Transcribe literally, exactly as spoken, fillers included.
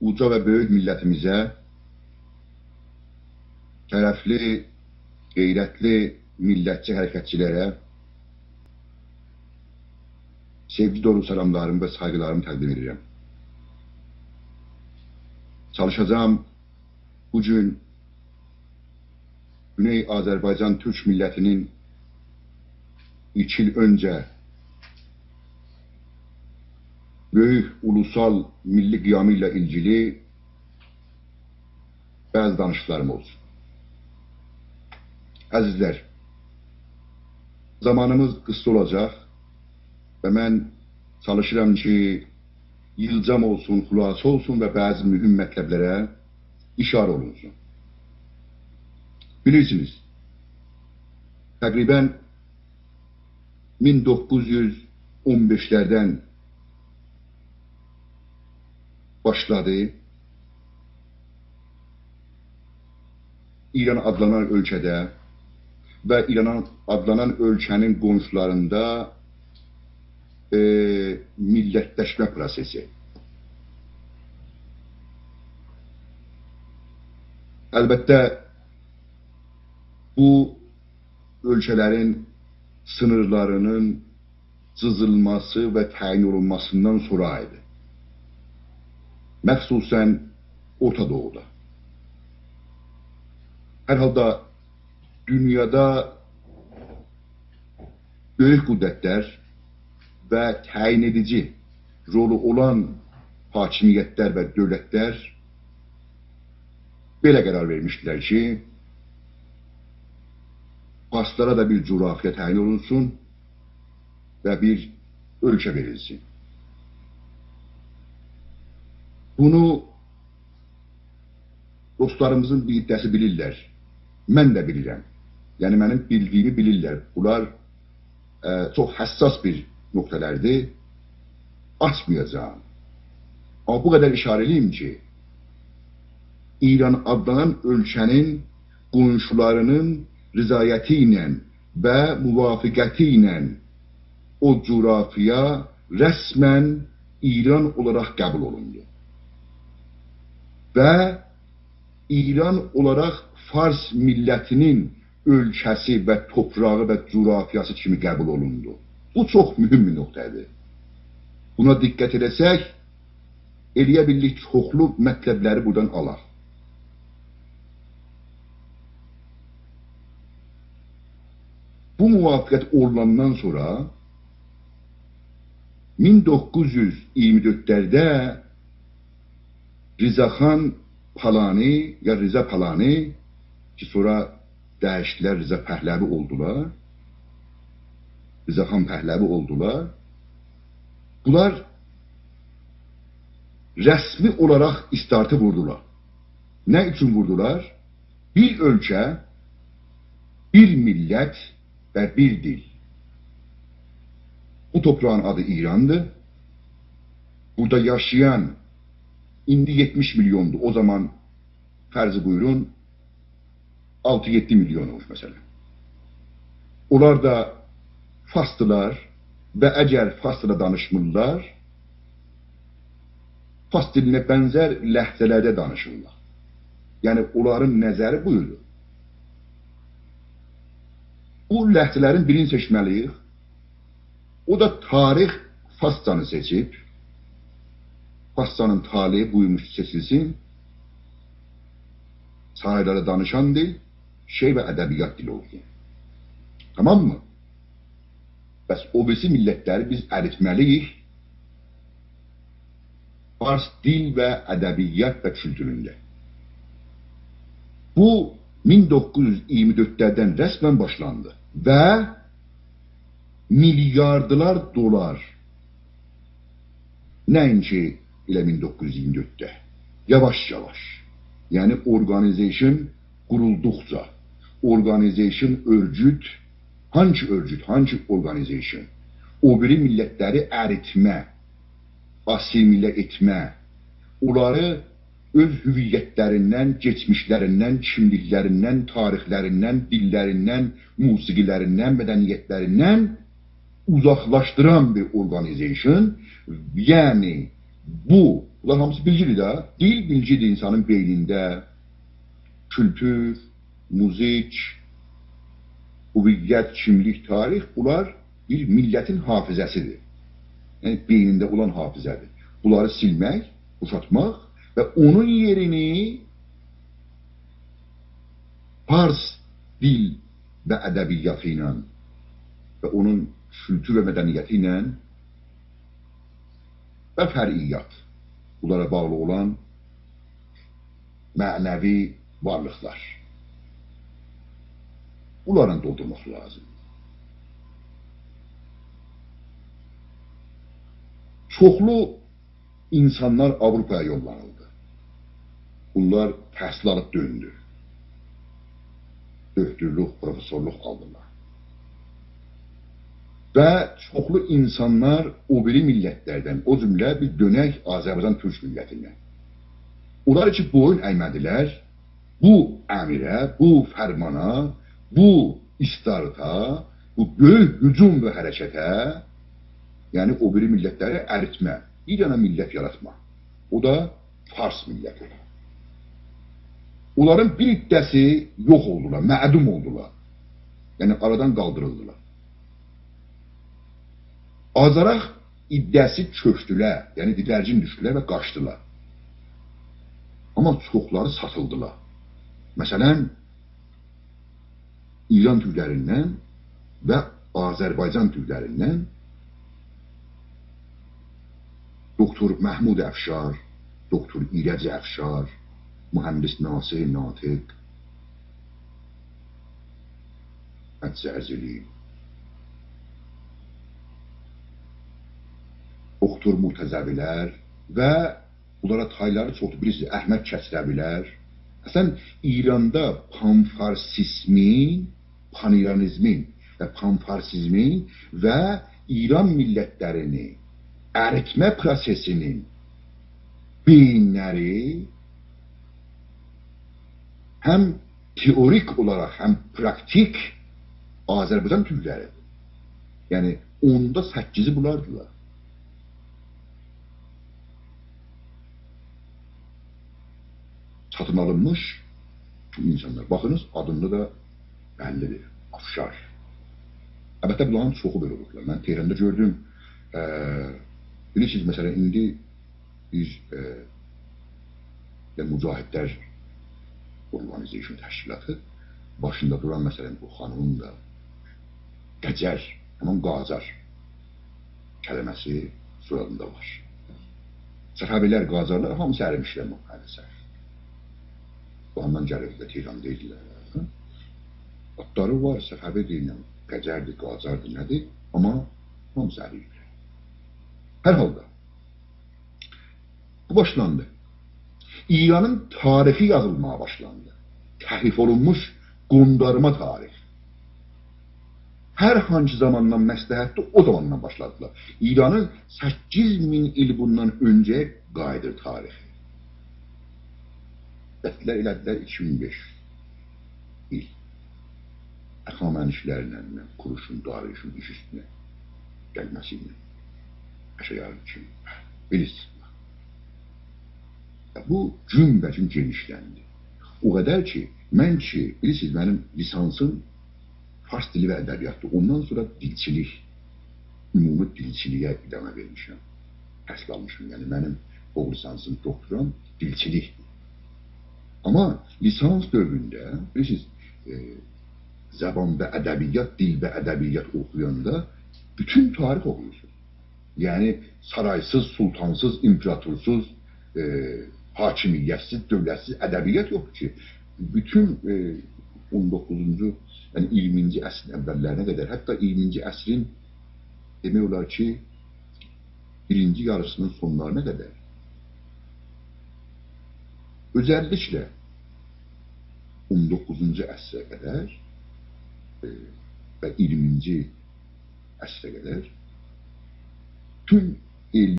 اوجا و بؤیوک میللتیمیزه، شرفلی، غیرتلی میللتچی حرکتچیلره سئوگی دولو سلاملاریمی و سایغیلاریمی تقدیم ائدیرم. چالیشاجاغام بو گون گونئی آذربایجان تورک میللتی‌نین ایکی ایل اؤنجه بؤیوک اولوسال میللی قیامی ایله ایلگیلی بعضی دانیشیقلاریم اولسون. عزیزلر، زامانیمیز قیسا اولاجاق و من چالیشیرام کی، ییغجام اولسون، خلاصه اولسون و بعضی مهم مطلبلره اشاره اولونسون. بیلیرسینیز، تقریباً مین دوققوز یوز اون بئشلردن باشلادی. ایران آدلانان اؤلکه‌ده و ایران آدلانان اؤلکه‌نین قونشولاریندا، ائ، میللتلشمه پروسه‌سی. البته، بو اؤلکه‌لرین سینیرلاری‌نین جیزیلماسی و تعیین اولونماسیندان سونرا ایدی. مخصوصاً اورتا دوغودا. هر حالدا دونیادا بؤیوک قدرتلر و تعیین ائدیجی رولو اولان حاکمیتلر و دؤولتلر بئله قرار وئرمیشدیلر کی، فارسلارا دا بیر جغرافیا تعیین اولونسون و بیر اؤلکه وئریلسین. بونو دوستلاریمیزین بیر حیصه‌سی بیلیرلر. من ده بیلیرم. یعنی، منیم بیلدیییمی بیلیرلر. بونلار، ائ، چوخ حساس بیر نقطه‌لردیر. آچمایاجاغام. آمما بو قدر اشاره ائله‌ییم کی، ایران آدلانان اؤلکه‌نین قونشولاری‌نین رضایتی ایله و موافقتی ایله او جغرافیا رسماً ایران اولاراق قبول اولوندو. و ایران اولاراق فارس میللتی‌نین اؤلکه‌سی و توپراغی و جغرافیاسی کیمی قبول اولوندو. بو چوخ مهم بیر نقطه‌دیر. بونا دقت ائله‌سک، ائلیه بیللیک چوخلو مطلبلری بورادان آلاق. بو موافقت اولوناندان سونرا مین دوققوز یوز اییرمی دؤردلرده رضاخان پالانی، یا رضا پالانی، کی، سونرا دییشدیلر، رضا پهلوی اولدولار. رضاخان پهلوی اولدولار. بونلار رسمی اولاراق استارتی ووردولار. نه اوچون ووردولار؟ بیر اؤلکه، بیر میللت و بیر دیل. بو توپراغین آدی ایراندیر. بورادا یاشایان ایندی یئتمیش میلیوندور. او زامان فرض بویورون، آلتی-یئددی میلیون اولموش، مثلاً. اونلار دا فارسدیلار و اگر فارسجا دانیشمیرلار، فارس دیلینه بنزر لهجه‌لرده دانیشیرلار. یعنی، اونلارین نظری بویدو. بو لهجه‌لرین بیرینی سئچمه‌لی‌ییک. او دا تاریخ فارسجانی سئچیب. فارسجانین طالعی بویموش سئچیلسین. شاعیرلره دانیشان دیل، شعر و ادبیات دیلی اولسون. تامام‌می؟ بس او بیریسی میللتلری بیز اریتمه‌لی‌ییک فارس دیل و ادبیات و کولتورونده. بو، مین دوققوز یوز اییرمی دؤردلردن رسماً باشلاندی و میلیاردلار دلار، نه‌اینکی ائله مین دوققوز یوز اییرمی دؤردده، یاواش-یاواش، یعنی، اورگانیزیشن قورولدوقجا، اورگانیزیشن، اؤرگوت، هانسی اؤرگوت، هانسی اورگانیزیشن او بیری میللتلری اریتمه، آسیمیله ائتمه، اونلاری اؤز هویتلریندن، کئچمیشلریندن، کیملیکلریندن، تاریخلریندن، دیللریندن، موسیقی‌لریندن، مدنیتلریندن اوزاقلاشدیران بیر اورگانیزیشن، یعنی بو بونلار هامیسی بیلگی‌دیر ده. دیل بیلگی‌دیر اینسانین بئینینده. کولتور، موزیک، هویت، کیملیک، تاریخ، بونلار بیر میللتین حافظه‌سی‌دیر. یعنی، بئینینده اولان حافظه‌دیر. بونلاری سیلمک، بوشالتماق و اونون یئرینی فارس دیل و ادبیاتی ایله و اونون کولتور و مدنیتی ایله و فرعیات، بونلارا باغلی اولان معنوی وارلیقلار. بونلارلا دولدورماق لازیم. چوخلو اینسانلار آوروپایا یوللانیلدی. بونلار تحصیل آلیب دؤندو. دؤکتورلوق، پروفسورلوق آلدیلار. و چوخلو اینسانلار او بیری میللتلردن، او جمله بیر دؤنک آذربایجان تورک میللتیندن. اونلار کی، بویون اَیمه‌دیلر بو امره، بو فرمانا، بو استارتا، بو بؤیوک هجوم و حرکته، یعنی او بیری میللتلری اریتمه، بیر دنه میللت یاراتما. او دا فارس میللتی. اونلارین بیر عده‌سی یوخ اولدولار، معدوم اولدولار. یعنی آرادان قالدیریلدیلار. آزاراق عده‌سی چؤکدولر، یعنی دیدرگین دوشدولر و قاچدیلار. آمما چوخلاری ساتیلدیلار. مثلا، ایران تورکلریندن و آذربایجان تورکلریندن دوکتور محمود افشار، دوکتور ایرج افشار، مهندس ناصر ناطق، حاجی زرزلی، دوکتور مرتضوی‌لر و بونلارا تایلاری چوخدور. بیلیرسینیز، احمد کسروی‌لر. اصلا، ایراندا پان‌فارسیزمین، پان‌ایرانیزمین و پان‌فارسیزمین و ایران میللتلرینی اریتمه پروسه‌سینین بئیینلری هم تئوریک اولاراق، هم پراکتیک آذربایجان تورکلری‌دیر. یعنی، اوندا سککیزی بونلاردیلار. ساتین آلینمیش بو اینسانلار. باخینیز، آدیندا دا بللی‌دیر. افشار. البته، بونلارین چوخو بئله اولوبلار. من تهراندا گؤردوم. ائ، بیلیرسینیز، مثلا، ایندی بیز، ائ، ائله مجاهدلر اورگانیزیشن تشکیلاتی باشیندا دوران، مثلا، بو خانیمین دا قجر، همین قاجار کلمه‌سی سویادیندا وار. صفوی‌لر، قاجارلار هامیسی اریمیشلر مع‌الاسف. بو هامیدان گلیب و تهراندا ایدیلر. آدلاری وار، صفوی‌دیر، قجردیر، قاجاردیر، نه‌دیر؟ آمما هامیسی اریییبلر. هر حالدا، بو باشلاندی. ایرانین تاریخی یازیلماغا باشلاندی. تحریف اولونموش قوندارما تاریخ. هر هانسی زاماندان مصلحتدیر، او زاماندان باشلادیلار. ایرانین سککیز مین ایل بوندان اؤنجه‌یه قاییدیر تاریخی. گتیردیلر، ائله‌دیلر ایکی مین بئش یوز ایل. هخامنشی‌لرله، کوروشون، داریوشون ایش اوستونه گلمه‌سی ایله. اشعیار کیمی. بیلیرسینیز. یا، بو گون‌به‌گون گئنیشلندی. او قدر کی، من کی، بیلیرسینیز، منیم لیسانسیم فارس دیلی و ادبیاتدیر. اوندان سونرا دیلچیلیک، عمومی دیلچیلیگه ادامه وئرمیشم. تحصیل آلمیشام. یعنی، منیم فوق لیسانسیم، دوکتورام دیلچیلیکدیر. آمما لیسانس دؤورونده، بیلیرسینیز، ائ، زبان و ادبیات، دیل و ادبیات اوخویاندا بوتون تاریخ اوخویورسونوز. یعنی، سارایسیز، سلطانسیز، ایمپراتورسوز، ائ، حاکمیتسیز، دؤولتسیز ادبیات یوخدور کی. بوتون، ائ، اون دوققوزونجو، یعنی اییرمینجی عصرین اوللرینه قدر، حتی اییرمینجی عصرین، دئمک اولار کی، بیرینجی یاریسینین سونلارینا قدر، اؤزللیکله اون دوققوزونجو عصره قدر، ائ، و اییرمینجی عصره قدر بوتون ائل